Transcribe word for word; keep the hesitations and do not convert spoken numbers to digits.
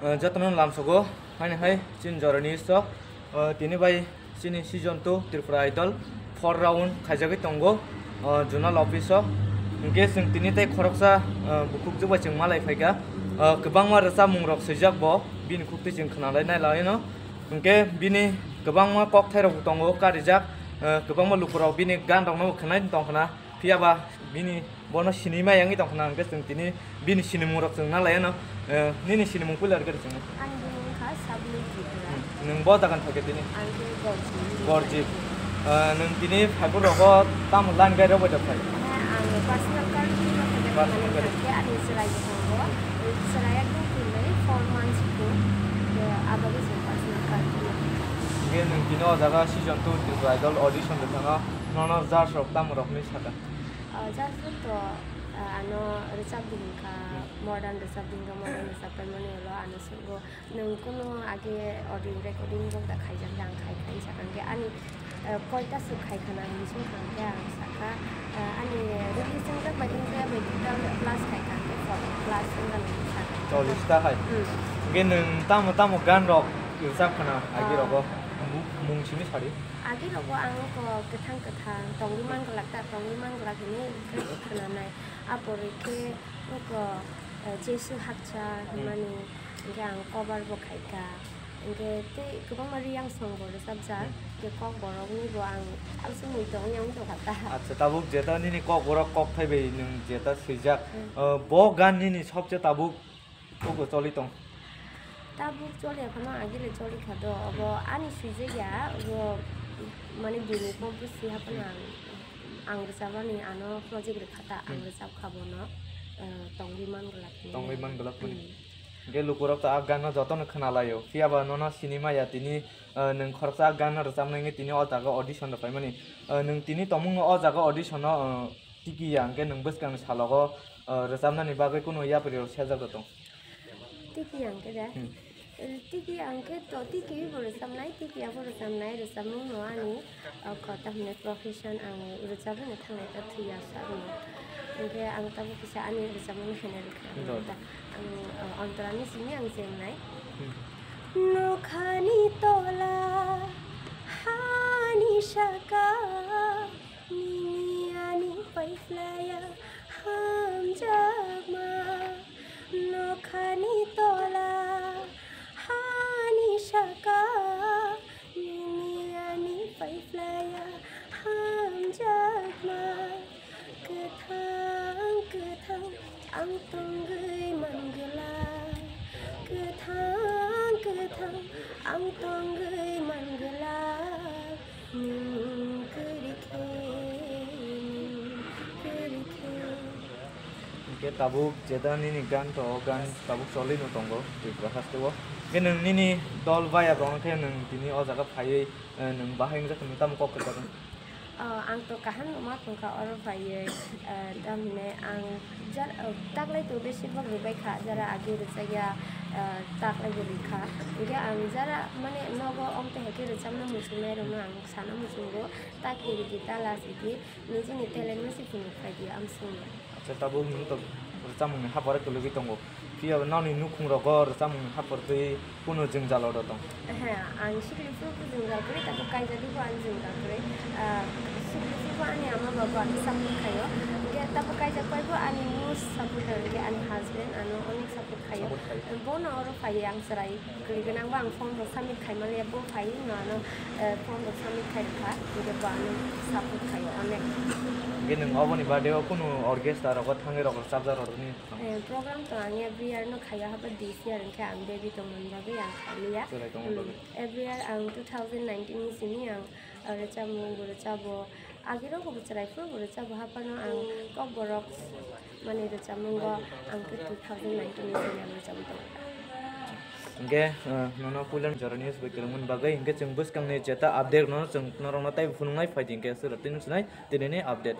Uh, jotono lamsogo, haini hai chini jorani iso, uh, tini bai chini season two Tripura Idol four round khaijagwi tongo, uh, zonal office o. Hwnkhe chwng tini tei khoroksa, uh, bukhukjwk bai chwng malai phaikha, uh, kwbangma rwchapmung rok swijak bo, bini khuktwi chwng khwnalai nai laino. Hwnkhe bini kwbangma kokthairokbo tongo karijak, eh, kwbangma lukurok bini ganrokno khwnai tongkhna, phiyaba bini bono sinimai wngwi tongkhna, hwnkhe chwng tini bini sinimung rok chwng nalaiano, eh, nini sinimung puila rwgwi rw chwngno. Ani bumung wngkha Sabni Tripura. Hmm, nwng bo jagan phaikha tini? Ang khe Gorji. Gorji. Eh, nwng tini phaiphuru rogo tamo line gai rok bai da phai? Hwnkhai ang personal car twi rok khe Personal mane gari. Thangkhe ani chwrai bwskango, chwrai ekdom kwrwi four months before, eh, aboni se personal car twi rok. Hwnkhe nwng tini o jaga season two Tripura Idol audition rwkha no, nono judge rok tamo rok hinwi sakha? Ah, judge rok to, ah, ano rwchap di hinkha, Hmm. Modern rwchap di hinkha, modern rwchap paimani ulo ano swngwi. Nwng kunu age audio recording rok da khaijak, da ang khai khai sakha, hwnkhe ani, eh, koita swk khai khana hinwi swngkha, hwnkhe ang sakha, eh, ani release wngjak bai wngya bai total plus khai kha, hwnkhe forty plus wngkha hinwi sakha. Chollish ta hai. Hmm. Hwnkhe nwng tamo tamo gan rok rwchap khana agi Ah. rogo? Mung simi sadi. Agi rogo ang ko kwthang kwthang tongwi man glak ta, tongwi man glak hinwi khe khwnanai. Apore khe oko, eh, Jesu hakcha Hmm. hinmani. Hwnkhe ang cover bo khaikha. Hwnkhe tei kwbangma Reang song bo rwchapjak. Hmm. Hwnkhe kokborokni bo ang aswk mui tongwi wng tongkha ta. Acha, tabuk jeta nini kokborok kokthai bai nwng jeta swijak, Hmm. uh, bo gan nini sobse tabuk ugo choli tong? Tabuk choli ya phano, agile choli kha do. Obo Hmm. ani swijak ya, obo mane bini compose si haphano Hmm. ang, ang rwchabani ano project rwkha ta, ang Hmm. rwchap kha bono, uh, tongwi man glak. Tongwi man glak mani. Hmm. Hwnkhe lukurok ta a ganno jotono khwnalaio. Phiyaba nono sinimaya tini, ah, nwng khoroksa a ganno rwchapnai wngwi tini o jaga audition rw phaimani. Ah, nwng tini tongmungno o jaga audition-o, ah, tiki ya hwnkhe nwng bwskangni salogo, ah, rwchapnani bagwi kunu yapri rok sejak rw tong? Tiki ya hwnkhe de? Hmm. Eh, tiki ya hwnkhe to tiki bo rwchapnai, tiki ya bo rwchapnai, rwchapmungno ani O kho, tamni profession ang rwchapwi no thangnai ta thwi ya sa rwno. Hwnkhe ang tabuk kisa ani rwchapmung no khaina rwkha. Ang Dol. ta, ang, o, ontorani simi ang chengnai. Hmm. Nokhani tola, hani saka, nini ani paiphlaya hamjakma. Nokhani tola, hani saka, nini ani paiphlaya hamjakma. Kwthang, kwthang, ang tongwi manglak. Kwthang, kwthang, ang tongwi manglak. Nwng kwrwi khe, nwng kwrwi khe. Hwnkhe tabuk jeta nini gan to, o gan tabuk cholwi no tongo Tripura haste o. Hwnkhe nwng nini dol baya rok khe nwng tini o jaga phaiwi, eh, nwng bahai wngjakha, nwng tamo kok kwchak? Oh, ang to kaham no ma tongkha oro phaiwi, eh, tamhinai ang jar-, oh, taklai to besibak rwbai kha, jara agi rwchak ya, eh, taklai bo rwkha. Hwnkhe ang jara mane nogo omtwi hai khe rwchapna muchungnai rokno ang sana muchungo. Ta kiri di, ta last di, nijini talent no se phunuk phai di, ang swngo. Acha, tabuk nwng to rwchapmung ni hapor kwlwgwi tongo. Phiya nokni nukhung rogo rwchapmung ni hapor twi kunu jwngjal oro tong? He, ang sikli phuru bo jwngjal kwrwi, tabuk kaijagwi bo ang jwngjal kwrwi. Ah, sikli phuru bo ani ama baba ang support khaio. Hwnkhe tabuk kaijak pai bo ani most supporter, hwnkhe ani husband ano onek support khaio. Support khaio. Bono oro phaiwi ang chwrai kwrwi gwnang bo ang form rok submit khai maliya, bo phaiwi no ano, eh, form rok submit khai rwkha, hwnkhe bo ano support khaio onek. Hwnkhe nwng oboni baade o kunu orchestra rogo thangwi rok rwchapjak rok ni? Eh, program to ang every year no khaio, haba this year hwnkhe ang baby tongmani bagwi ang khailiya. Chwrai tongmani Hmm. bagwi. Every year ang two thousand nineteen ni simi ang, eh, rwchapmung bo rwchabo. Agirok bo chwrai phuru bo rwchabo, haphano ang Kokborok mani rwchapmungo ang khe two thousand nineteen ni simi ang rwchapwi tongo. Hwnkhe, eh, nono puilani jorani bai kwrwngmani bagwi hwnkhe chwng bwskangni jeta update no chwng norokno tei phunuknai phai di hwnkhe swrwk tini sinai tinini update.